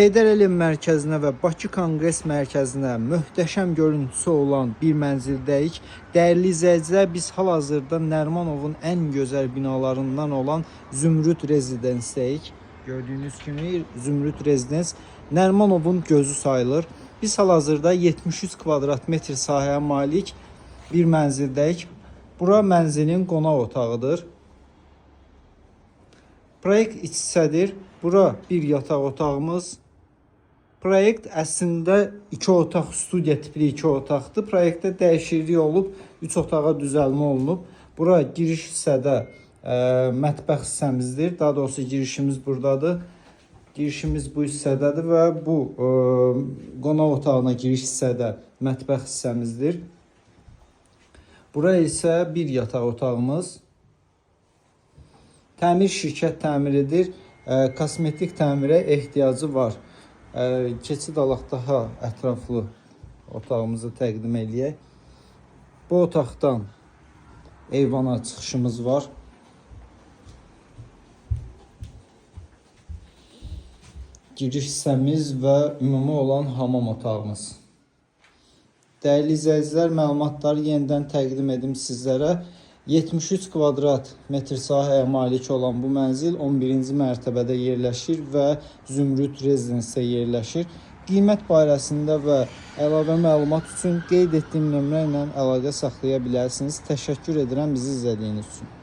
Heydər Əliyev mərkəzinə və Bakı Konqres Mərkəzinə möhtəşəm görüntüsü olan bir mənzildəyik. Dəyərli izləyicilər, biz hal-hazırda Nərimanovun ən gözəl binalarından olan Zümrüd Rezidansdayıq. Gördüyünüz kimi Zümrüd Rezidans Nərimanovun gözü sayılır. Biz hal-hazırda 73 kvadrat metr sahəyə malik bir mənzildəyik. Bura mənzilin qonaq otağıdır. Proyekt iç hissədir. Bura bir yataq otağımız. Proyekt əslində iki otaq studiya tipli iki otaqdır. Proyektdə dəyişiklik olub, üç otağa düzəlmə olunub. Bura giriş hissədə mətbəx hissəmizdir. Daha doğrusu girişimiz buradadır. Girişimiz bu hissədədir və bu qonaq otağına giriş hissədə mətbəx hissəmizdir. Bura isə bir yataq otağımız. Təmir şirkət təmir edir. Kosmetik təmirə ehtiyacı var. Keçid alaq daha ətraflı otağımızı təqdim eləyək. Bu otaqdan eyvana çıxışımız var. Giriş hissəmiz və ümumi olan hamam otağımız. Dəyərli izləyicilər, məlumatları yenidən təqdim edim sizlərə. 73 kvadrat metr sahəyə malik olan bu mənzil 11-ci mərtəbədə yerləşir və Zümrüd Rezidansda yerləşir. Qiymət barəsində və əlavə məlumat üçün qeyd etdiyim nömrə ilə əlaqə saxlaya bilərsiniz. Təşəkkür edirəm bizi izlədiyiniz üçün.